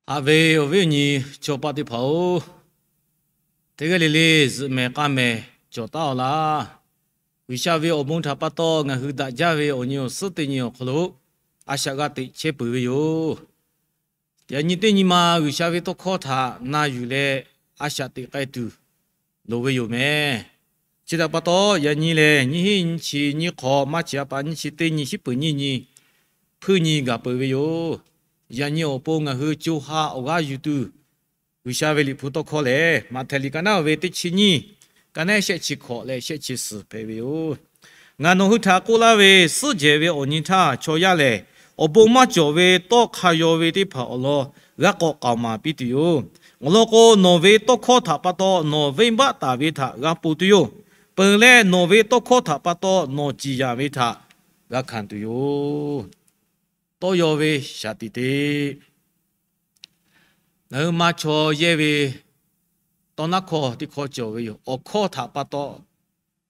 Haꞈ ve awˬ viˉ awˬ nyi chaw paˆ teˇ hpaˍ-oˬ, teˇ g'aˇ le le zuhꞈ mehˍ k'a mehˍ cawˬ taˉ-aw laˇ. G'uiˬsha ve awˬ bon htaꞈ pa taw ngaˬ hui daꞈ jaˇ ve awˬ nyi awˬ suhˉ teˇ nyi awˬ hk'aw lo a shaꞈ g'a teꞈ chehˇ peuˬ ve yoˬ. Yaꞈ nyi teˇ nyi ma G'uiˬsha ve tawˇ hkawˇ htaꞈ na yuˬ leh a shaꞈ teꞈ k'ai tuˬ loˍ ve yoˬ mehˍ. Chi htaꞈ pa taw, yaꞈ nyi lehˬ nyiˇ hinˉ nyiˇ chi nyiˇ hk'awꞈ, maˇ chi a pa nyiˇ chi teˇ nyi, shiˉ peuˍ nyiˇ nyi, hpuiˇ nyi gaˬ peuˬ ve yoˬ. Yaꞈ nyi awˬ pon ngaˬ hui co ha awˬ g'aˇ yuˬ tuˬ, G'uiˬsha ve Liꞈ hpu tawˇ hkawˇ lehˬ, Maꞈhtehˍ liꞈ ka naˉ ve teˇ chi nyiˇ, ka naˉ shehˆ chi hk'awꞈ leh shehˆ chi suhˍ hpehꞈ ve yoˬ. Ngaˬ nawˬ hui htaꞈ k'oˆ laˇ ve, suhˉ jehˬ ve awˬ nyi htaˇ chaw yaˇ lehˬ, awˬ bon maˇ cawˬ ve tawˇ hk'a yaw ve teˇ hpaˍ awˬ lawn g'a k'awꞈ k'aoˍ maˍ piˇ tuˬ yoˬ. Awˬ lawn k'o, nawˬ ve tawˇ hkawˇ htaꞈ pa taw nawˬ venˇbaˆ taˍ ve htaꞈ g'a ponˬ tuˬ yoˬ. Peuˬ leh, nawˬ ve tawˇ hkawˇ htaꞈ pa taw nawˬ ciˍ yanˍ ve htaꞈ g'a hkanˍ tuˬ yoˬ. Tawˇ yaw ve shaˍ tiꞈ te. Ngaˬ hui ma chaw yehˇ ve tawˇ naˉ hkawˇ teˇ hkawˇ cawˬ ve yoˬ. Awˬ hkawˇ htaꞈ pa taw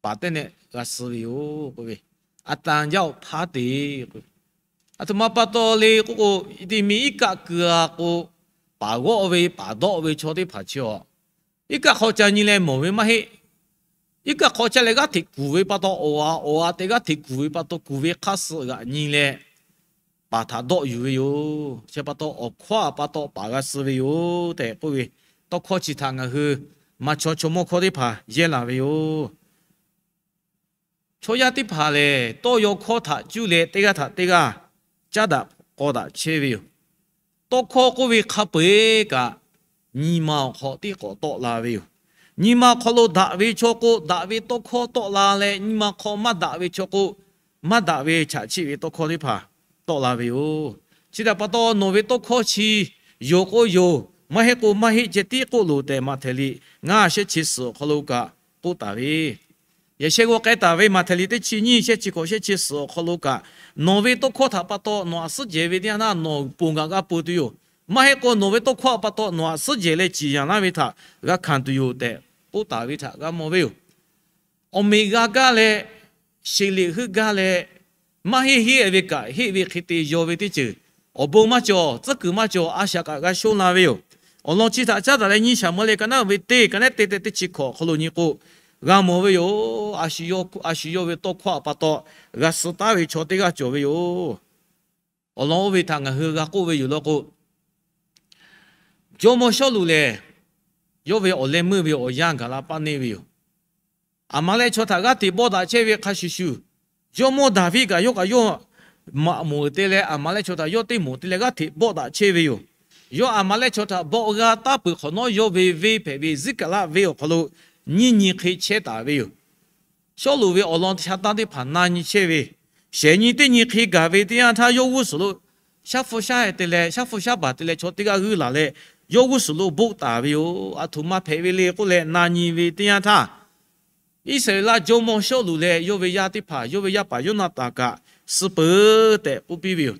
paˍ teˇ nehˆ g'a suh ve yoˬ k'oˆ ve, အသံယောက်ဖတ်တယ် k'o, aˬ htoꞈ ma pa taw le k'oˆ k'o, te miˬ iˉ kaˆ keu-a k'o, paˍ g'awˆ ve paˍ dawˆ ve chaw teˇ hpaˍ chi-awˬ, iˉ kaˆ hk'aw ca nyi leh mawˬ ve maˇ heˆ. Iˉ kaˆ hk'aw ca leh g'aˇ hteꞈ kuˬ ve pa taw, awˬ a awˬ a tehꞈ g'aˇ hteꞈ kuˬ ve pa taw, kuˬ ve hk'aˇ suh g'aꞈ nyi leh paˍ htaꞈ dawˆ yuˬ ve yoˬ. Chi pa taw awˬ hkawˇ pa taw paˍ g'a suh ve yoˬ tehꞈ k'oˆ ve tawˇ hkawˇ chi htaꞈ ngaˬ hui ma chaw chaw mawˇ hkawˇ teˇ hpaˍ yehˇ laˬ ve yoˬ. Chaw yaˇ teˇ hpaˍ lehˬ, tawˇ yaw hkawˇ htaꞈ cuˇ leh teˇ g'aˇ htaꞈ teˇ g'aˇ caˉ daꞈ k'aw daꞈ chehˇ ve yoˬ. Tawˇ hkawˇ k'oˆ ve hk'a peu-eˬ kaꞈ, nyi ma awˬ hk'aw tiˉ k'awꞈ tawˆ la ve yoˬ. Nyi ma awˬ hk'aw lo daꞈ ve chaw k'o, daꞈ ve tawˇ hkawˇ tawˆ la leh, nyi ma hk'aw maˇ daꞈ ve chaw k'o, maˇ daꞈ ve chaꞈ chiˆ ve tawˇ hkawˇ teˇ hpaˍ tawˆ la ve yoˬ. Chi htaꞈ pa taw, nawˬ ve tawˇ hkawˇ chi yoˬ k'o yoˬ, maˇ heˆ k'o maˇ heˆ ceh tiˉ k'oˆ loˬ tehꞈ, Maꞈhtehˍ liꞈ ngaˇ shehˆ chi suhˍ awˬ hk'aw lo kaꞈ k'oˆ taˍ ve, yaꞈ sheh g'aw k'ai taˍ ve Maꞈhtehˍ liꞈ teˇ chi nyiˇ shehˆ chi hkawꞈ shehˆ chi suhˍ awˬ hk'aw lo kaꞈ, nawˬ ve tawˇ hkawˇ htaꞈ pa taw nawˬ htaꞈ suhˉ jehˬ ve teˇ yanˇ htaˇ nawˬ ponˬ kaꞈ g'a ponˬ tuˬ yoˬ. Maˇ heˆ k'o nawˬ ve tawˇ hkawˇ htaꞈ pa taw nawˬ htaꞈ suhˉ jehˬ leh ciˍ yanˍ laˇ ve htaꞈ g'a hkanˍ tuˬ yoˬ tehꞈ k'oˆ taˍ ve htaꞈ g'a mawˬ ve yoˬ. Awˬ meꞈ g'a gaˇ leh, sheˍ liꞈ heuˆ gaˇ leh, maˇ heˆ heˆ ve kaꞈ heˆ ve hk'e te yaw ve teˇ ceuˬ, awˬ bon maˇ cawˬ, tcuhˉ kuiˬ maˇ cawˬ, a shaꞈ kaꞈ g'a shonˇ la ve yoˬ. Awˬ lawn chi htaꞈ caˉ daꞈ leh nyiˇ Shaˍmuˍeˍlaˆ ka naˉ ve teˇ, ka naˉ teˇ teˇ teˇ chi hkawꞈ awˬ hk'aw lo nyi k'o, g'a mawˬ ve yoˬ. A shu yawˇ ve tawˇ hkawˇ htaꞈ pa taw g'a suh taˉ ve chaw teˇ g'aˇ cawˬ ve yoˬ. Awˬ lawn oˇ ve htaꞈ ngaˬ hui g'a k'oˆ ve yoˬ law k'o, jawˇmawˇ Sawˉluꞈ lehˬ, yawˇ ve awˬ leh meuˇ ve awˬ yanˇ gaˬ la paˇ neˇ ve yoˬ. Aˍmaˍlehˆ chaw htaꞈ g'aˇ hteꞈ bawˆ daꞈ chehˇ ve hk'a shuˍ shuˍ, jawˇmawˇ Daˍviˆ kaꞈ yawˇ kaꞈ yawˇ maꞈ moˍ te leh Aˍmaˍlehˆ chaw htaꞈ yawˇ teˇ moˍ te leh g'aˇ hteꞈ bawˆ daꞈ chehˇ ve yoˬ. Yawˇ Aˍmaˍlehˆ chaw htaꞈ bawˆ g'a taˉ peuˬ hk'awꞈ nawˉ, yawˇ ve venˇ hpehꞈ ve Ziˉkaˍlaˆ venˇ awˬ hk'aw lo nyiˇ nyi hk'e chehˇ taˍ ve yoˬ. Sawˉluꞈ ve awˬ lawn shaˉ tanˇ teˇ hpaˍ na nyi chehˇ ve, shehˍ nyi teˇ nyi hk'e gaˬ ve teˇ yanˇ htaˇ, yawˇ g'uˇ suhˍ lo shaˉ hpu shaˉ heh te leh, shaˉ hpu shaˉ baˬ te leh, chaw teˇ g'aˇ g'uiˇ laˬ leh, yawˇ g'uˇ suhˍ lo boˆ taˍ ve yoˬ. Aˬ htoꞈ ma hpehꞈ ve le k'oˆ leh na nyi ve teˇ yanˇ htaˇ, Iˉsaˍreˍlaˆ jawˇmawˇ Sawˉluꞈ leh yawˇ ve yaˇ teˇ hpaˍ, yawˇ ve yaˇ paˍ Yoˇnaˍtanˍ kaꞈ, suh peuˬ tehꞈ k'oˆ piˇ ve yoˬ.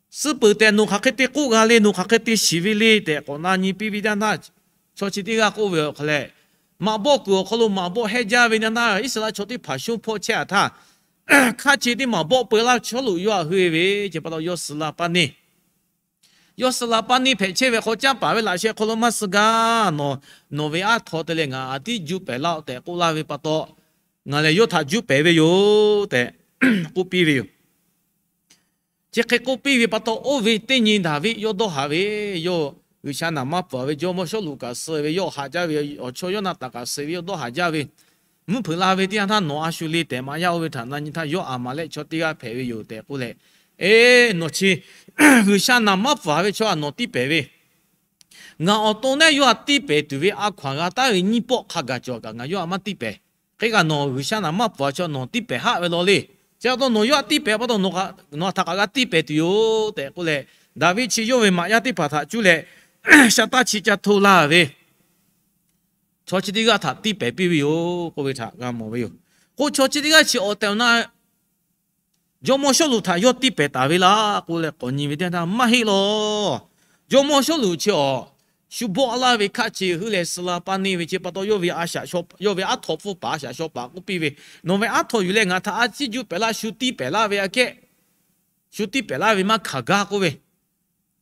Suh peuˬ tehꞈ nawˬ hk'aˬ hk'e te k'oˆ g'a le, nawˬ hk'aˬ hk'e te shiˍ ve le tehꞈ k'awꞈ na nyi piˇ ve teˇ yanˇ htaˇ, chaw chi teˇ g'aˇ k'oˆ ve awˬ hk'a lehˬ, maꞈ bawˆ kuiˬ awˬ hk'aw lo maꞈ bawˆ hehˆ jaˇ ve teˇ yanˇ htaˇ, Iˉsaˍreˍlaˆ chaw teˇ hpaˍ shonˇ hpawˇ chehˇ-a htaˇ, hk'aˇ chi teˇ maˬ bawˆ peu laˇ Sawˉluꞈ yawˇ htaꞈ hui ve, chi pa taw yawˇ suh la paˇ neˇ. Yawˇ suh la paˇ neˇ hpehꞈ chehˇ ve hk'aw, canˇ paˍ ve laꞈ sheh hk'aw lo maˇ suh gaˇ. Nawˬ, nawˬ ve aˉ htaw te leh ngaˬ a tiˉ juˇ pehˍ laˇ-oˆ tehꞈ k'oˆ laˇ ve pa taw, ngaˬ lehˬ yawˇ htaꞈ juˇ pehˍ ve yoˬ tehꞈ k'oˆ piˇ ve yoˬ. Chi hk'e k'oˆ piˇ ve pa taw, oˇ ve teˇ nyi Daˍviˆ yawˇ dawˇ haˍ ve, yawˇ G'uiˬsha naˍ manˇ pfuhˍ ve jawˇmawˇ Sawˉluꞈ kaꞈ suh ve, yawˇ haꞈ jaˇ ve awˬ chawˇ Yoˇnaˍtanˍ kaꞈ suh ve, yawˇ dawˇ haˍ jaˇ ve, mvuhˇ hpeuꞈ la ve teˇ yanˇ htaˇ nawˬ a shu le tehꞈ maꞈ yaˇ oˇ ve htaꞈ na nyi htaˇ, yawˇ Aˍmaˍlehˆ chaw teˇ g'aˇ hpehꞈ ve yoˬ tehꞈ k'oˆ leh, eˬ, nawˬ chi G'uiˬsha naˍ manˇ pfuhˍ ve chaw htaꞈ nawˬ tiˇ pehˍ ve, ngaˬ awˬ to naˉ yawˇ htaꞈ tiˇ pehˍ tuˬ ve a hkaw anˬ g'a taˉ ve nyiˇ pawˆ hk'a gaˬ cawˬ kaꞈ ngaˬ yawˇ htaꞈ maˇ tiˇ pehˍ. Hk'e kaꞈ nawˬ G'uiˬsha naˍ manˇ pfuhˍ ve chaw nawˬ tiˇ pehˍ haˆ ve law le. Chi pa taw nawˬ yawˇ htaꞈ tiˇ pehˍ pa taw, nawˬ htaꞈ kaꞈ g'a tiˇ pehˍ tuˬ yoˬ tehꞈ k'oˆ leh, Daˍviˆ chi yawˇ ve maꞈ yaˇ teˇ hpaˍ htaꞈ cuˇ leh, shaˉ taˇ chi ca hto laˇ ve chaw chi teˇ g'aˇ htaꞈ tiˇ pehˍ piˇ ve yoˬ k'oˆ ve htaꞈ g'a mawˬ ve yoˬ. K'o chaw chi teˇ g'aˇ chi awˬ tehˬ awˬ na jawˇmawˇ Sawˉluꞈ htaꞈ yawˇ tiˇ pehˍ taˍ ve laˇ k'oˆ leh k'awꞈ nyi ve teˇ yanˇ htaˇ, maˇ heˆ law. Jawˇmawˇ Sawˉluꞈ chi awˬ shu bawˆ laˇ ve hk'aˆ chi heuˆ leh suh la paˇ neˇ ve, chi pa taw yawˇ ve a shaꞈ, yawˇ ve aˉ htaw hpfuhˇ paˍ a shaꞈ shaw paˍ k'oˆ piˇ ve, nawˬ ve aˉ htaw yuˬ leh ngaˬ htaꞈ a ciˉ juˇ pehˍ laˇ, shu tiˇ pehˍ laˇ ve aꞈ kehˉ, shu tiˇ pehˍ laˇ ve maˇ hkanˍ gaˇ k'oˆ ve,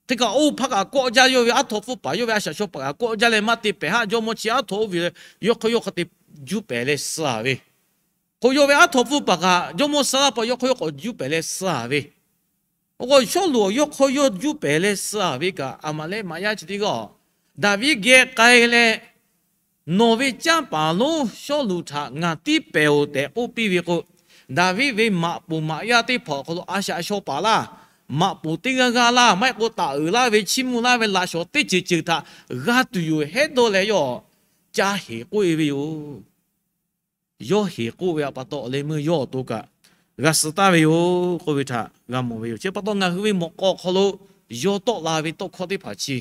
Hk'e kaꞈ oˇ hpaˇ kaꞈ kawˆ jaˇ, yawˇ ve aˉ htaw hpfuhˇ paˍ yawˇ ve a shaꞈ shaw paˍ kaꞈ kawˆ jaˇ leh maˇ te pehˍ haˆ, jawˇmawˇ chi aˉ htaw oˇ ve yawˇ hk'aw yawˇ hk'a te juˇ pehˍ leh suh-a ve. K'o yawˇ ve aˉ htaw hpfuhˇ paˍ kaꞈ jawˇmawˇ suh laˇ pa yawˇ hk'aw yawˇ k'awꞈ juˇ pehˍ leh suh-a ve. Awˬ k'o Sawˉluꞈ yawˇ hk'aw yawˇ juˇ pehˍ leh suh-a ve kaꞈ, a maꞈ leh maꞈ yaˇ chi teˇ g'aˇ-oˬ, Daˍviˆ geh k'ai leh, Nawˬ ve canˇ paˍ lonˉ Sawˉluꞈ htaꞈ ngaˬ tiˉ pehˍ-oˬ tehꞈ k'oˆ piˇ ve k'o, Daˍviˆ ve maꞈ poˍ maꞈ yaˇ teˇ hpaˍ awˬ hk'aw lo a shaꞈ shaw paˍ laˇ, maꞈ poˍ teˇ g'aˇ g'aˇ laˇ, maˇ heˆ k'o taˍ uiˍ laˇ ve chiˇ mvuh laˇ ve laꞈ shawnˍ teˇ ceuˬ ceuˬ htaꞈ g'a tuˬ yoˬ hehˉ dawˇ leh yawˇ ca heˍ k'oˆ-e ve yoˬ. Yawˇ heˍ k'oˆ ve a pa taw awˬ leh meuˇ yawˇ awˬ to kaꞈ g'a suh taˍ ve yoˬ k'oˆ ve htaꞈ g'a mawˬ ve yoˬ. Chi pa taw ngaˬ hui ve mawꞈ k'aw awˬ hk'aw lo yaw tawˆ la ve tawˇ hkawˇ teˇ hpaˍ chi,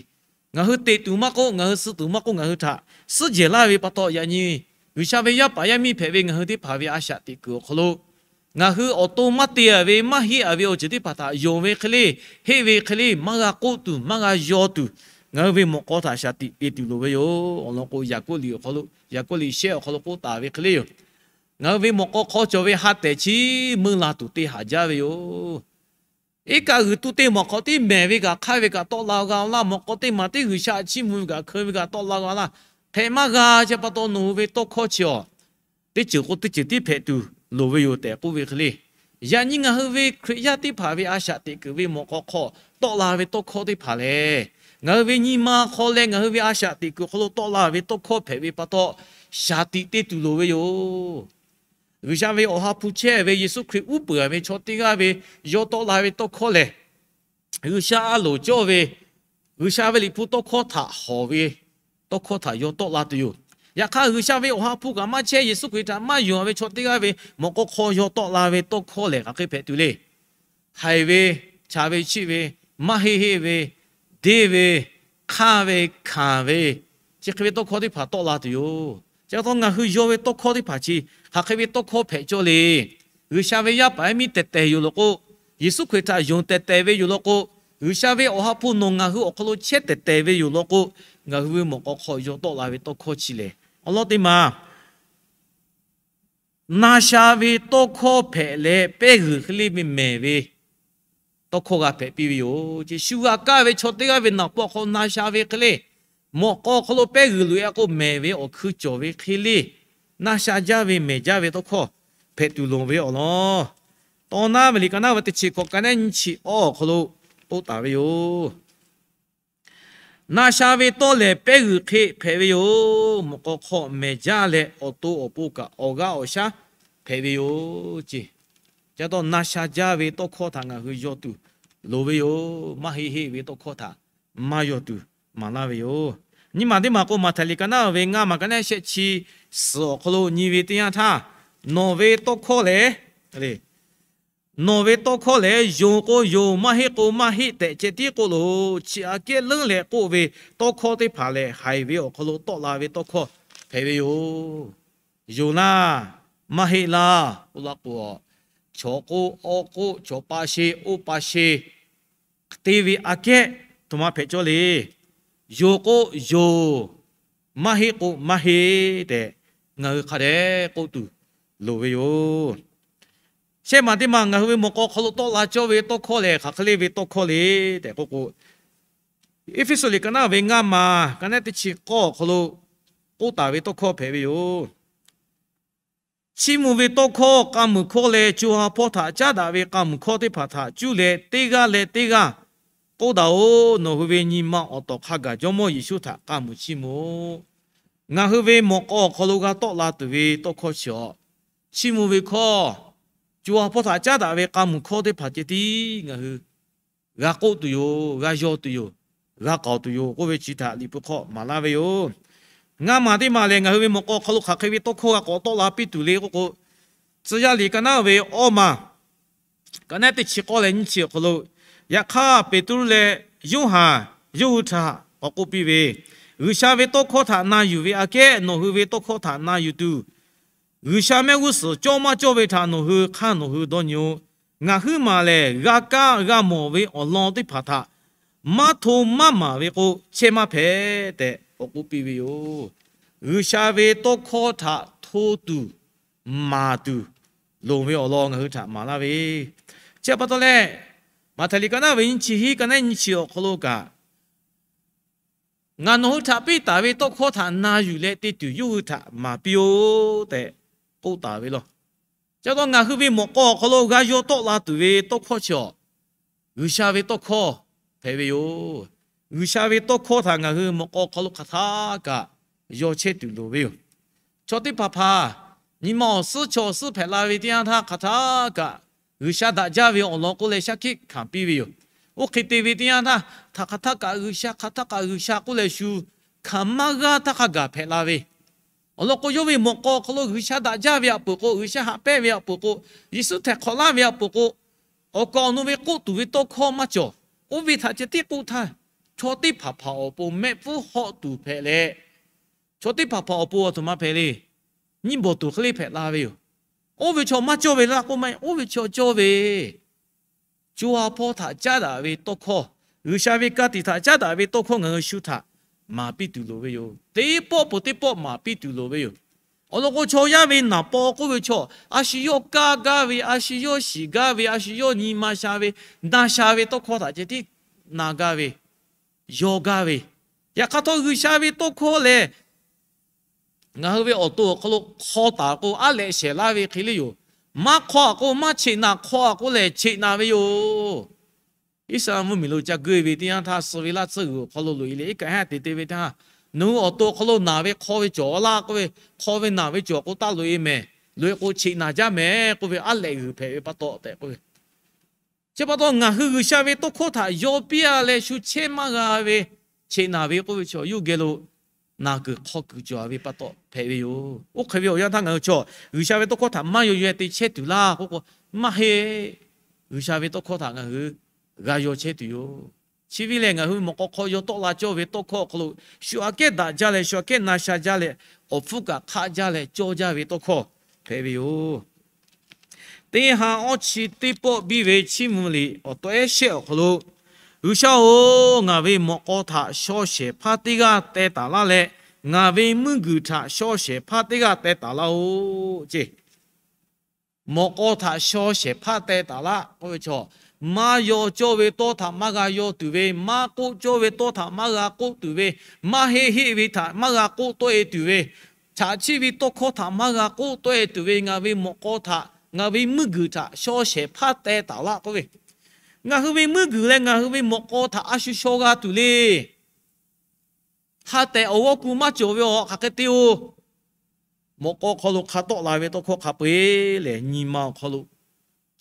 ngaˬ hui teꞈ tuˬ maˇ k'oˆ, ngaˬ hui suh tuˬ maˇ k'oˆ, ngaˬ hui htaꞈ suhˉ jehˬ laˇ ve pa taw, yaꞈ nyi G'uiˬsha ve yaˇ paˍ yaˇ miˇ hpehꞈ ve ngaˬ hui teˇ hpaˍ ve a shaꞈ teꞈ kuiˬ awˬ hk'aw lo ngaˬ hui awˬ to maˇ te-a ve, maˇ heˆ-a ve awˬ ceuˬ teˇ hpaˍ htaꞈ yonˍ ve hk'e le, heˆ ve hk'e le, maˇ g'a k'oˆ tuˬ, maˇ g'a yaw tuˬ, ngaˬ hui ve mawꞈ k'aw htaꞈ shaˍ tiꞈ te tuˬ loˍ ve yoˬ. Awˬ lawn k'o, Yaˍkoˆ liꞈ awˬ hk'aw lo, Yaˍkoˆ liꞈ shehˆ awˬ hk'aw lo k'oˆ taˍ ve hk'e le yoˬ. Ngaˬ hui ve mawꞈ k'aw hk'aw cawˬ ve ha tehˬ chi meuˇ la tuˬ te haˍ jaˇ ve yoˬ. Iˉ kaˆ g'uiˬ tuˇ teˇ mawˬ hk'aw tiˉ mehˬ ve kaꞈ hk'aiˇ ve kaꞈ tawˆ la g'a laˇ. Mawꞈ k'aw teˇ maˬ tiˉ G'uiˬsha chiˇ mvuh ve kaꞈ hkeu ve kaꞈ tawˆ la g'a laˇ. Hk'e maˇ g'a. Chi pa taw nawˬ hui ve tawˇ hkawˇ chi-awˬ, teˇ ceuˬ k'o teˇ ceuˬ tiˉ hpehꞈ tuˬ loˍ ve yoˬ tehꞈ k'oˆ ve hk'e le, yaꞈ nyi ngaˬ hui ve Hkriꞈ yaˇ teˇ hpaˍ ve a shaꞈ teꞈ kuiˬ ve mawꞈ k'aw hk'aw tawˆ la ve tawˇ hkawˇ teˇ hpaˍ lehˬ, ngaˬ hui ve nyi ma hk'aw leh ngaˬ hui ve a shaꞈ teꞈ kuiˬ hk'aw lo tawˆ la ve tawˇ hkawˇ hpehꞈ ve pa taw, shaˍ tiꞈ te tuˬ loˍ ve yoˬ. G'uiˬsha ve Awˬ ha hpu chehˇ ve Yeˍsuˆ Hkriꞈ uˉ peunˍ ve chaw teˇ g'aˇ ve yaw tawˆ la ve tawˇ hkawˇ lehˬ, G'uiˬsha a loˍ cawˇ ve G'uiˬsha ve Liꞈ hpu tawˇ hkawˇ htaꞈ hawˍ ve tawˇ hkawˇ htaꞈ yaw tawˆ la tuˬ yoˬ. Yaꞈ hk'aˇ, G'uiˬsha ve Awˬ ha hpu kaꞈ maˇ chehˇ, Yeˍsuˆ Hkriꞈ htaꞈ maˇ yonˍ ve chaw teˇ g'aˇ ve mawꞈ k'aw hk'aw yaw tawˆ la ve tawˇ hkawˇ lehˬ, hk'aˬ hk'e hpehꞈ tuˬ le. Haiˬ ve, chaˍ ve, chiˆ ve, maˇ heˆ heˆ ve, deˇ ve, hk'aˇ ve, hkanˍ ve, chi hk'e ve tawˇ hkawˇ teˇ hpaˍ tawˆ la tuˬ yoˬ. Chi pa taw ngaˬ hui yaw ve tawˇ hkawˇ teˇ hpaˍ chi hk'aˬ hk'e ve tawˇ hkawˇ hpehꞈ cawˇ le. G'uiˬsha ve yaˇ paˍ yaˇ miˇ tehˬ tehˬ yoˬ law k'o, Yeˍsuˆ Hkriꞈ htaꞈ yonˍ tehˬ tehˬ ve yoˬ law k'o, G'uiˬsha ve Awˬ ha hpu nawˬ ngaˬ hui awˬ hk'aw lo chehˇ tehˬ tehˬ ve yoˬ law k'o, ngaˬ hui ve mawꞈ k'aw hk'aw yaw tawˆ la ve tawˇ hkawˇ chi lehˬ, awˬ lawn teˇ maˬ na sha ve tawˇ hkawˇ hpehꞈ leh, pehˇ g'uiˬ hk'e le ve mehˬ ve tawˇ hkawˇ g'a hpehꞈ piˇ ve yoˬ. Chi shu g'a kaˇ ve chaw teˇ g'aˇ ve naˍ paw hk'aw na sha ve hk'e le, mawꞈ k'aw hk'aw lo pehˇ g'uiˬ loꞈ-e a k'o, mehˬ ve awˬ hkui cawˬ ve hk'e le, na sha jaˇ ve mehˬ jaˇ ve tawˇ hkawˇ hpehꞈ tuˬ loˍ ve awˬ lawn, Tawˇ naˉ ve liꞈ ka naˉ ve teˇ chi hkawꞈ ka naˉ nyiˇ chi awˇ awˬ hk'aw lo k'oˆ taˍ ve yoˬ. Na sha ve tawˇ lehˬ, pehˇ g'uiˬ hk'e hpehꞈ ve yoˬ. Mawꞈ k'aw hk'aw mehˬ jaˇ leh, awˬ to awˬ pon kaꞈ awˬ g'aˇ awˬ shaˉ hpehꞈ ve yoˬ ce. Ca taw na sha jaˇ ve tawˇ hkawˇ htaꞈ ngaˬ hui yaw tuˬ loˍ ve yoˬ. Maˇ heˆ heˆ ve tawˇ hkawˇ htaꞈ maˇ yaw tuˬ maˍ laˇ ve yoˬ. Nyiˇ maˬ teˇ maˬ k'o, Maꞈhtehˍ liꞈ ka naˉ ve ngaˇ maˬ ka naˉ shehˆ chi suhˍ awˬ hk'aw lo nyi ve teˇ yanˇ htaˇ, nawˬ ve tawˇ hkawˇ lehˬ, nawˬ ve tawˇ hkawˇ lehˬ, yonˍ k'o yonˍ, maˇ heˆ k'o maˇ heˆ tehꞈ ceh tiˉ k'oˆ loˬ. Chi aꞈ kehˉ leuˉ leh k'oˆ ve tawˇ hkawˇ teˇ hpaˍ lehˬ, haiˬ ve awˬ hk'aw lo tawˆ la ve tawˇ hkawˇ hpehꞈ ve yoˬ. Yonˍ laˇ, maˇ heˆ laˇ k'oˆ laˇ k'o, chaw k'oˆ, awˇ k'oˆ, chaw pa she, oˇ pa she te ve aꞈ kehˉ htoꞈ ma hpehꞈ cawˇ le. Yonˍ k'o yonˍ, maˇ heˆ k'o maˇ heˆ tehꞈ, ngaˬ hui hk'a dehꞈ k'oˆ tuˬ loˍ ve yoˬ. Shehˆ maˬ teˇ maˬ ngaˬ hui ve mawꞈ k'aw hk'aw lo tawˆ la cawˇ ve tawˇ hkawˇ lehˬ, hk'aˬ hk'e le ve tawˇ hkawˇ le tehꞈ k'oˆ k'o, Eˇfeˇsuꞈ liꞈ ka naˉ ve ngaˇ maˬ ka naˉ teˇ chi k'awˇ awˬ hk'aw lo k'oˆ taˍ ve tawˇ hkawˇ hpehꞈ ve yoˬ. Chiˇ mvuh ve tawˇ hkawˇ k'a muiˬ hkawˇ leh, co ha hpawˇ htaꞈ caˉ daꞈ ve k'a muiˬ hkawˇ teˇ hpaˍ htaꞈ cuˇ leh, teˇ g'aˇ leh teˇ g'aˇ k'oˆ daꞈ-oˬ. Nawˬ hui ve nyi ma awˬ tawˍ hk'a gaˬ Jawˇmawˇ Yeˍsuˆ htaꞈ k'a muiˬ chiˇ mvuh-oˬ. Ngaˬ hui ve mawꞈ k'aw awˬ hk'aw lo g'a tawˆ la tuˬ ve tawˇ hkawˇ chi-awˬ, chiˇ mvuh ve hkawˇ, co ha hpawˇ htaꞈ caˉ daꞈ ve k'a muiˬ hkawˇ teˇ hpaˍ ceh tiˉ ngaˬ hui g'a k'oˆ tuˬ yoˬ, g'a yaw tuˬ yoˬ, g'a k'aoˍ tuˬ yoˬ k'oˆ ve chi htaꞈ Liꞈ hpu hk'aw maˍ laˇ ve yoˬ. Ngaˇ maˬ teˇ maˬ lehˬ, ngaˬ hui ve mawꞈ k'aw awˬ hk'aw lo hk'aˬ hk'e ve tawˇ hkawˇ g'a k'awꞈ tawˆ la piˇ tuˬ le k'oˆ k'o, Tcuh yaˇ liꞈ ka naˉ ve awˇ maˬ ka naˉ teˇ chi k'awˇ leh nyiˇ chi awˬ hk'aw lo, yaꞈ hk'aˇ Peˍtruˆ leh Yoˇhanˬ yawˇ hui htaꞈ k'awꞈ k'oˆ piˇ ve, G'uiˬsha ve tawˇ hkawˇ htaꞈ na yuˬ ve aꞈ kehˉ nawˬ hui ve tawˇ hkawˇ htaꞈ na yuˬ tuˬ, G'uiˬsha mehˆ g'uˇ suhˍ cawˇ maˇ cawˇ ve htaꞈ nawˬ hui hk'aˇ nawˬ hui dawˇ nyi-oˬ. Ngaˬ huiˉ maˬ lehˬ, g'a kaˇ g'a mawˬ ve awˬ lawn teˇ hpaˍ htaꞈ maˇ hto maˇ maˍ ve k'o, chehˇ maˇ hpehꞈ tehꞈ k'awꞈ k'oˆ piˇ ve yoˬ. G'uiˬsha ve tawˇ hkawˇ htaꞈ hto tuˬ maˍ tuˬ loˍ ve awˬ lawn ngaˬ hui htaꞈ maˍ laˇ ve, chi pa taw leh, Maꞈhtehˍ liꞈ ka naˉ ve nyiˇ chi hiˉ ka naˉ nyiˇ chi awˬ hk'aw lo kaꞈ, Ngaˬ nawˬ hui htaꞈ piˇ taˍ ve tawˇ hkawˇ htaꞈ na yuˬ leh te tuˬ yawˇ hui htaꞈ maˍ piˇ-oˆ tehꞈ k'oˆ taˍ ve law. Chi pa taw ngaˬ hui ve mawꞈ k'aw awˬ hk'aw lo g'a yaw tawˆ la tuˬ ve tawˇ hkawˇ chi awˬ, G'uiˬsha ve tawˇ hkawˇ hpehꞈ ve yoˬ. G'uiˬsha ve tawˇ hkawˇ htaꞈ ngaˬ hui mawꞈ k'aw hk'aw lo hk'aˬ htaˇ kaꞈ yaw chehˇ tuˬ loˍ ve yoˬ. Chaw teˇ hpaˍ hpaˍ nyi ma awˬ suhˉ chaw awˬ suhˉ hpehꞈ la ve teˇ yanˇ htaˇ, hk'aˬ htaˇ kaꞈ G'uiˬsha daꞈ jaˇ ve awˬ lawn k'oˆ leh shaˉ hkiˆ hkanˍ piˇ ve yoˬ. Oˇ hk'e te ve teˇ yanˇ htaˇ, htaꞈ hk'aˬ htaˇ kaꞈ G'uiˬsha, hk'aˬ htaˇ kaꞈ G'uiˬsha k'oˆ leh shu hkanˍ maˇ g'aˇ htaˇ hk'a gaˬ hpehꞈ la ve awˬ lawn k'o, yawˇ ve mawꞈ k'aw awˬ hk'aw lo G'uiˬsha daꞈ jaˇ ve aꞈ peuˬ k'o, G'uiˬsha haꞈ pehnˇ ve aꞈ peuˬ k'o, Yeˍsuˆ htaiˍ hk'awꞈ laˇ ve aꞈ peuˬ k'o, awˬ kaˍ awˬ nu ve k'oˆ tuˬ ve tawˇ hkawˇ maˇ cawˬ. Oˇ ve htaꞈ ceh tiˉ k'oˆ htaˇ, chaw teˇ hpaˍ hpaˍ awˬ pon mehˆ pfuhˇ hawˆ tuˬ hpehꞈ leh, chaw teˇ hpaˍ hpaˍ awˬ pon aˬ htoꞈ ma hpehꞈ le, nyiˇ bawˬ tuˬ hk'e le hpehꞈ la ve yoˬ. Oˇ ve chaw maˇ cawˇ ve laˇ k'oˆ maˇ heˆ. Oˇ ve chaw cawˇ ve, co ha hpawˇ htaꞈ caˉ daꞈ ve tawˇ hkawˇ, G'uiˬsha ve ka tiꞈ htaꞈ caˉ daꞈ ve tawˇ hkawˇ ngaˬ hui shu htaꞈ maˍ piˇ tuˬ loˍ ve yoˬ. Teˇ pawˆ peuˬ teˇ pawˆ maˍ piˇ tuˬ loˍ ve yoˬ. Awˬ lawn k'o, chaw yaˇ ve naˍ paw k'oˆ ve chaw, a shu yawˇ kaˇ gaˇ ve, a shu yawˇ shiˍ gaˇ ve, a shu yawˇ nyi ma sha ve, na sha ve tawˇ hkawˇ htaꞈ ceh tiˉ na gaˇ ve, yaw gaˇ ve. Yaꞈ hk'aˇ htawˇ, G'uiˬsha ve tawˇ hkawˇ lehˬ, ngaˬ hui ve awˬ to awˬ hk'aw lo hk'aw taˍ k'o, aˉ lehꞈ shehˍ laˇ ve hk'e le yoˬ. Maˇ hk'aw a k'o, maˇ cheꞈ naˍ, hk'aw a k'o lehˬ cheꞈ naˍ ve yoˬ. Iˉsaˍreˍlaˆ mvuhˇmiˬ lo ca geuˆ ve teˇ yanˇ htaˇ, suh ve laˇ tsuhˇ g'uiˬ awˬ hk'aw lo loꞈ e leh, iˉ kaꞈ haˉ te te ve teˇ haˉ, nawˬ hui awˬ to awˬ hk'aw lo naˍ ve hk'aw ve cawˬ laˇ k'oˆ ve, hk'aw ve naˍ ve cawˬ k'o taˇ loꞈ e mehˍ. Loꞈ e k'o cheꞈ naˍ jaˇ mehˍ k'oˆ ve, aˉ lehꞈ g'uiˬ hpehꞈ ve pa taw tehꞈ k'oˆ ve. Chi pa taw ngaˬ hui G'uiˬsha ve tawˇ hkawˇ htaꞈ yaw piˇ a leh shu chehˇ maˇ g'a ve, cheꞈ naˍ ve k'oˆ ve chaw yawˇ geh lo naˬ kuiˬ hk'aw kuiˬ cawˬ ve pa taw hpehꞈ ve yoˬ. Oˇ hk'e ve awˬ yanˇ htaˇ ngaˬ hui chaw G'uiˬsha ve tawˇ hkawˇ htaꞈ maˇ yaw yaw te chehˇ tuˬ laˇ k'oˆ k'o, maˇ heˆ. G'uiˬsha ve tawˇ hkawˇ htaꞈ ngaˬ hui g'a yaw chehˇ tuˬ yoˬ. Chi ve lehˬ, ngaˬ hui mawꞈ k'aw hk'aw yaw tawˆ la cawˇ ve tawˇ hkawˇ awˬ hk'aw lo shu aꞈ kehˉ daꞈ jaˇ leh, shu aꞈ kehˉ na sha jaˇ leh, awˬ hpfuhˇ kaꞈ hk'aˆ jaˇ leh cawˇ jaˇ ve tawˇ hkawˇ hpehꞈ ve yoˬ. Teˇ ha awˇ chi teˇ pawˆ biˇ ve Chiˇ mvuh liꞈ awˬ tawˆ ehˉ shehˆ awˬ hk'aw lo, G'uiˬsha-oˬ, ngaˬ ve mawꞈ k'aw htaꞈ shaw shehˍ hpaˇ teˇ g'aˇ teh taˍ laˇ leh, ngaˬ ve mvuhˇ guiˬ htaꞈ shaw shehˍ hpaˇ teˇ g'aˇ teh taˍ laˇ-oˆ ce. Mawꞈ k'aw htaꞈ shaw shehˍ hpaˇ teh taˍ laˇ k'oˆ ve chaw, maˇ yaw cawˇ ve tawˇ htaꞈ maˇ g'a yaw tuˬ ve, maˇ k'oˆ cawˇ ve tawˇ htaꞈ maˇ g'a k'oˆ tuˬ ve, maˇ heˆ heˆ ve htaꞈ maˇ g'a k'oˆ tawˆ e tuˬ ve, chaꞈ chiˆ ve tawˇ hkawˇ htaꞈ maˇ g'a k'oˆ tawˆ e tuˬ ve, ngaˬ ve mawꞈ k'aw htaꞈ, ngaˬ ve mvuhˇ guiˬ htaꞈ shaw shehˍ hpaˇ teh taˍ laˇ k'oˆ ve, ngaˬ hui ve mvuhˇ guiˬ leh ngaˬ hui ve mawꞈ k'aw htaꞈ a shu shaw g'a tuˬ le. Hk'a tehꞈ awˬ g'awˇ ku maˇ cawˬ ve awˬ hk'aˬ hk'e te-o. Mawꞈ k'aw hk'aw lo hk'a tawˆ la ve tawˇ hkawˇ hk'a peu-eˬ lehˬ, nyi ma awˬ hk'aw lo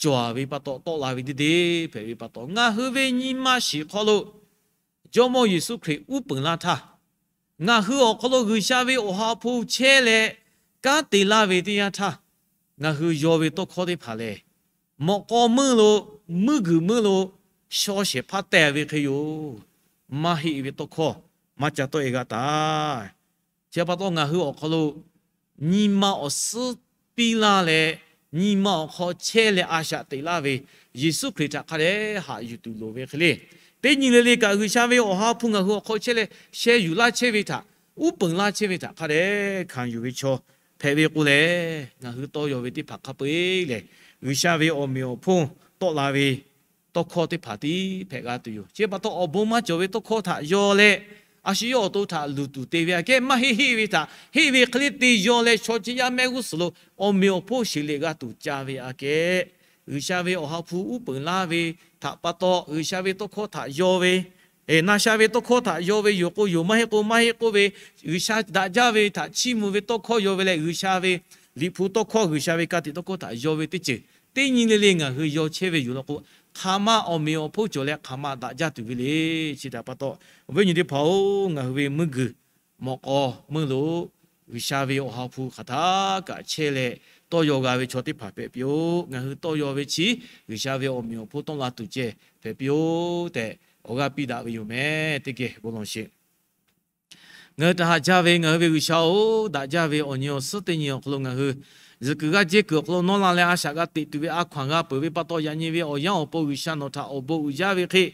cawˬ ve pa taw, tawˆ la ve deˇ deˇ hpehꞈ ve pa taw, ngaˬ hui ve nyi ma shiˍ hk'aw lo Jawˇmawˇ Yeˍsuˆ Hkriꞈ uˉ peunˍ laˇ htaˇ, ngaˬ hui awˬ hk'aw lo G'uiˬsha ve Awˬ ha hpu chehˇ leh kanˉ te laˇ ve teˇ yanˇ htaˇ, ngaˬ hui yaw ve tawˇ hkawˇ teˇ hpaˍ lehˬ, mawꞈ k'aw meuˇ lo, mvuhˇ guiˬ meuˇ lo shaw shehˍ hpaˇ teh ve hk'e yoˬ. Maˇ heˆ ve tawˇ hkawˇ maˇ ca tawˆ e g'a taˍ. Chi pa taw ngaˬ hui awˬ hk'aw lo nyi ma awˬ suhˉ piˇ laˇ leh, nyi ma awˬ hk'aw chehˇ leh a shaꞈ teꞈ laˇ ve Yeˍsuˆ Hkriꞈ htaꞈ hk'a dehꞈ haꞈ yuˬ tuˬ loˍ ve hk'e le. Teˇ nyi le le kaꞈ G'uiˬsha ve Awˬ ha hpu ngaˬ hui awˬ hk'aw chehˇ leh sheh yuˬ laˇ chehˇ ve htaꞈ, uˉ peunˍ laˇ chehˇ ve htaꞈ hk'a dehꞈ hkanˍ yuˬ ve chaw hpehꞈ ve k'o lehˬ, ngaˬ hui tawˇ yaw ve teˇ hpaˍ hk'a peu-eˬ lehˬ, G'uiˬsha ve awˬ meꞈ awˬ hponˇ tawˆ la ve tawˇ hkawˇ teˇ hpaˍ tiˉ hpehꞈ g'a tuˬ yoˬ. Chi pa taw awˬ bon maˇ cawˬ ve tawˇ hkawˇ htaꞈ yaw leh, a shu yawˇ awˬ to htaꞈ luˬ tuˬ te ve aꞈ kehˉ, maˇ heˆ heˆ ve htaꞈ heˆ ve hk'e le te yaw leh, chaw chi yaˇ mehˆ g'uˇ suhˍ lo awˬ meꞈ awˬ hponˇ sheˍ leꞈ g'a tuˬ ca ve aꞈ kehˉ, G'uiˬsha ve Awˬ ha hpu uˉ peunˍ laˇ ve htaꞈ pa taw, G'uiˬsha ve tawˇ hkawˇ htaꞈ yaw ve, na sha ve tawˇ hkawˇ htaꞈ yaw ve, yoˬ k'o yoˬ, maˇ heˆ k'o maˇ heˆ k'oˆ ve, G'uiˬsha daꞈ jaˇ ve htaꞈ chiˇ mvuh ve tawˇ hkawˇ yaw ve leh, G'uiˬsha ve Liꞈ hpu tawˇ hkawˇ, G'uiˬsha ve ka tiꞈ tawˇ hkawˇ htaꞈ yaw ve teˇ ceuˬ teˇ nyi le le ngaˬ hui yaw chehˇ ve yoˬ law k'o, hk'aˬ ma awˬ meꞈ awˬ hponˇ cawˬ leh hk'aˬ ma daꞈ jaˇ tuˬ ve le. Chi htaꞈ pa taw, awˬ viˉ nyi teˇ hpaˍ-oˬ, ngaˬ hui ve mvuhˇ guiˬ mawꞈ k'aw meuˇ lo G'uiˬsha ve Awˬ ha hpu hk'aˬ htaˇ kaꞈ chehˇ leh tawˇ yaw g'a ve chaw teˇ hpaˍ hpehꞈ piˇ-oˆ. Ngaˬ hui tawˇ yaw ve chi G'uiˬsha ve awˬ meꞈ awˬ hponˇ tawˆ la tuˬ ceh hpehꞈ piˇ-oˆ tehꞈ awˬ g'aˇ piˇ daꞈ ve yoˬ meh. Teˇ geh bon lawˬ sheˍ. Ngaˬ hui htaꞈ haꞈ jaˇ ve ngaˬ hui ve G'uiˬsha-oˬ, daꞈ jaˇ ve awˬ nyi awˬ suhˉ teˇ nyi awˬ hk'aw lo ngaˬ hui zuhꞈ kuiˬ g'aˇ jehˇ kuiˬ awˬ hk'aw lo nawˉ la leh a shaꞈ g'a teꞈ tuˬ ve a hkaw anˬ g'a peuˬ ve pa taw, yaꞈ nyi ve awˬ yanˇ awˬ pon G'uiˬsha nawˬ htaꞈ awˬ bon uiˍ jaˇ ve hk'e,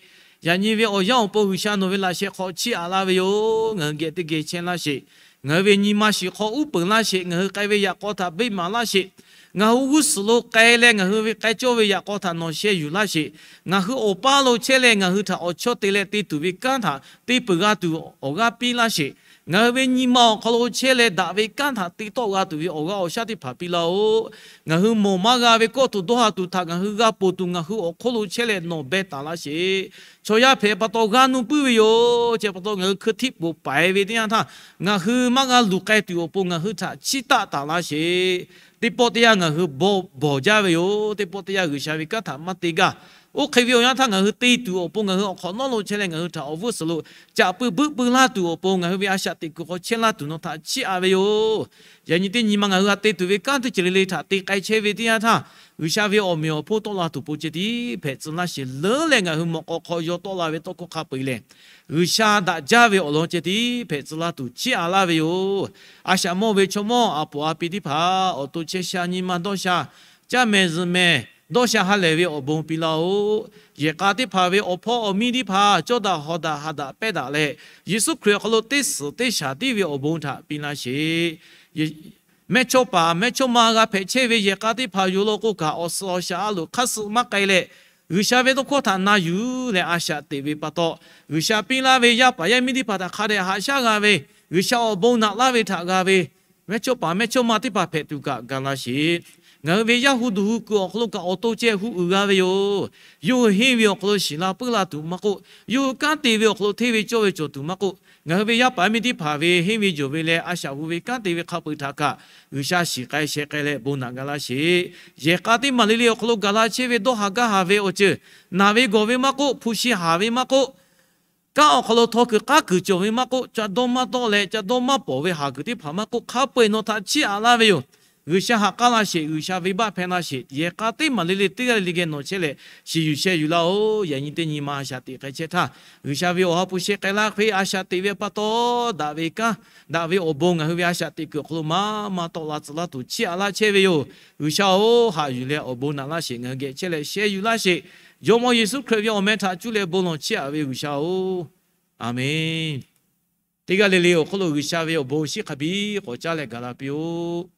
yaꞈ nyi ve awˬ yanˇ awˬ pon G'uiˬsha nawˬ ve laꞈ sheh hk'aw chiˇ aꞈ laˇ ve yoˬ. Ngaˬ hui geh teˇ geh chehˇ laˇ sheˍ. Ngaˬ hui ve nyi ma shiˍ hk'aw uˉ peunˍ laˇ sheˍ. Ngaˬ hui k'ai ve yaꞈ k'aw htaꞈ beˆ maˍ laˇ sheˍ. Ngaˬ hui g'uˇ suhˍ lo k'ai leh ngaˬ hui ve k'ai cawˇ ve yaꞈ k'aw htaꞈ nawˬ sheh yuˬ laˇ sheˍ. Ngaˬ hui awˬ paˇ lo chehˇ leh ngaˬ hui htaꞈ awˬ chawˇ te leh te tuˬ ve kanˉ htaꞈ te peuˬ g'a tuˬ awˬ g'aˇ piˇ laˇ sheˍ. Ngaˬ hui ve nyi ma awˬ hk'aw lo chehˇ leh daꞈ ve kanˉ htaꞈ te tawˆ g'a tuˬ ve awˬ g'aˇ awˬ shaˉ teˇ hpaˍ piˇ laˇ-oˆ. Ngaˬ hui mawˬ maˇ g'a ve kawˇ tuˬ dawˇ ha tuˬ htaꞈ ngaˬ hui g'a ponˬ tuˬ ngaˬ hui awˬ hk'oˆ lo chehˇ leh nawˬ beh taˍ laˇ sheˍ. Chaw yaˇ hpehꞈ pa taw g'aˇ nuˇ puiˉ ve yoˬ. Chi pa taw ngaˬ hui hkui htiˆ poˬ paiˍ ve teˇ yanˇ htaˇ, ngaˬ hui maˇ g'a luˬ k'ai tuˬ awˬ pon ngaˬ hui htaꞈ chiˇ taˆ taˍ laˇ sheˍ. Teˇ pawˆ teˇ yanˇ ngaˬ hui bawˬ bawˬ jaˇ ve yoˬ. Teˇ pawˆ teˇ yanˇ G'uiˬsha ve kanˉ htaꞈ maˇ te gaˇ. Oˇ hk'e ve awˬ yanˇ htaˇ ngaˬ hui te tuˬ awˬ pon ngaˬ hui awˬ hk'awꞈ nawˉ lo chehˇ leh ngaˬ hui htaꞈ awˬ vuiˇ suhˍ lo caꞈ puiˉ buiˆ puiˉ laˇ tuˬ awˬ pon ngaˬ hui ve a shaꞈ teꞈ kuiˬ hk'aw chehˇ laˇ tuˬ nawˬ htaꞈ chiˇ aꞈ ve yoˬ. Yaꞈ nyi teˇ nyi ma ngaˬ hui g'a te tuˬ ve kanˉ teˇ ceuˬ le le htaꞈ te k'ai chehˇ ve teˇ yanˇ htaˇ, G'uiˬsha ve awˬ meꞈ awˬ hponˇ tawˆ la tuˬ pon ceh tiˉ hpehꞈ tcuh laˇ sheˍ. Leuˉ leh ngaˬ hui mawꞈ k'aw hk'aw yaw tawˆ la ve tawˇ hkawˇ hk'a peu-eˬ lehˬ, G'uiˬsha daꞈ jaˇ ve awˬ lawn ceh tiˉ hpehꞈ tcuh laˇ tuˬ chiˇ aꞈ laˇ ve yoˬ. A shaꞈ mawˇ ve chaw mawˇ a poˍ a pi teˇ hpaˍ awˬ to chehˇ sha nyi ma dawˇ sha, caˇ mehˍ zuhꞈ mehˍ dawˇ sha ha lehˬ ve awˬ bon piˇ laˇ-oˆ. Yehˬ k'a teˇ hpaˍ ve awˬ hpawˇ awˬ miˇ teˇ hpaˍ cawˇ daꞈ hawˍ daꞈ haꞈ daꞈ pehˇ daꞈ leh, Yeˍsuˆ Hkriꞈ awˬ hk'aw lo teˇ suhˍ teˇ shaˍ tiˉ ve awˬ bon htaꞈ piˇ laˇ sheˍ. Mehˇchawˇpaˍ mehˇchawˇma g'a hpehꞈ chehˇ ve yehˬ k'a teˇ hpaˍ yoˬ law k'o kaꞈ, awˬ suhˍ awˬ shaˍ a loˍ hk'aˇ suh maˇ k'ai leh, G'uiˬsha ve tawˇ hkawˇ htaꞈ na yuˬ leh a shaꞈ teꞈ ve pa taw, G'uiˬsha piˇ laˇ ve yaˇ paˍ yaˇ miˇ teˇ hpaˍ htaꞈ hk'a dehꞈ haꞈ shaˉ g'a ve, G'uiˬsha awˬ bon naꞈ laˇ ve htaꞈ g'a ve, mehˇchawˇpaˍ mehˇchawˇma teˇ hpaˍ hpehꞈ tuˬ kaꞈ ga laˇ sheˍ. Ngaˬ hui ve yaˇ hu duˬ hu kuiˬ awˬ hk'aw lo kaꞈ awˬ to ceh hu uiˍ g'a ve yoˬ. Yawˇ hui henˇ ve awˬ hk'aw lo shiˍ la puiˉ la tuˬ maˇ k'oˆ, yawˇ hui kanˉ te ve awˬ hk'aw lo hteˇ ve cawˇ ve cawˬ tuˬ maˇ k'oˆ, ngaˬ hui ve yaˇ paˍ yaˇ miˇ teˇ hpaˍ ve henˇ ve jawˬ ve leh a shaꞈ hu ve kanˉ te ve hk'a peu-eˬ htaꞈ kaꞈ G'uiˬsha shiˍ k'ai sheh k'ai leh bon naꞈ ga laˇ sheˍ. Yehˬ k'a teˇ maˬ le le awˬ hk'aw lo gaˬ la chehˇ ve dawˇ haˍ gaˇ haˍ ve awˬ ceuˬ, naˬ ve gawˬ ve maˇ k'oˆ, hpu shi haˍ ve maˇ k'oˆ, kanˉ awˬ hk'aw lo htaw kuiˬ k'aˉ kuiˬ cawˬ ve maˇ k'oˆ, ca dawˇ maˇ tawˆ leh ca dawˇ maˇ pawˍ ve haˍ kuiˬ teˇ hpaˍ maˇ k'oˆ, hk'a peu-eˬ nawˬ htaꞈ chiˇ aꞈ laˇ ve yoˬ. G'uiˬsha haꞈ k'aˉ laˇ sheˍ, G'uiˬsha venˇbaˆ hpehˇ laˇ sheˍ. Yehˬ k'a teˇ maˬ le le teˇ g'aˇ le le geh nawˬ chehˇ leh shiˍ yuˬ sheh yuˬ laˇ-oˬ. Yaꞈ nyi teˇ nyi ma a shaꞈ teꞈ k'ai chehˇ htaˇ, G'uiˬsha ve awˬ ha hpu sheh k'ai laˇ hk'e a shaꞈ teꞈ ve pa taw, daꞈ ve kanˉ, daꞈ ve awˬ bon ngaˬ hui ve a shaꞈ teꞈ kuiˬ awˬ hk'aw lo maˇ maˇ tawˆ la tcuh laˇ tuˬ chiˇ aꞈ laˇ chehˇ ve yoˬ. G'uiˬsha-oˬ, haꞈ yuˬ leh awˬ bon naꞈ laˇ sheˍ. Ngaˬ hui geh chehˇ leh sheh yuˬ laˇ sheˍ. Jawˇmawˇ Yeˍsuˆ Hkriꞈ ve awˬ meh htaꞈ cuˇ leh bon lawˬ chiˇ aꞈ ve G'uiˬsha-oˬ, Aˬmenˍ. Teˇ g'aˇ le le awˬ hk'oˆ lo G'uiˬsha ve awˬ bon shinˉ hk'a biˇ k'awꞈ caˉ leh gaˬ la piˇ-oˆ.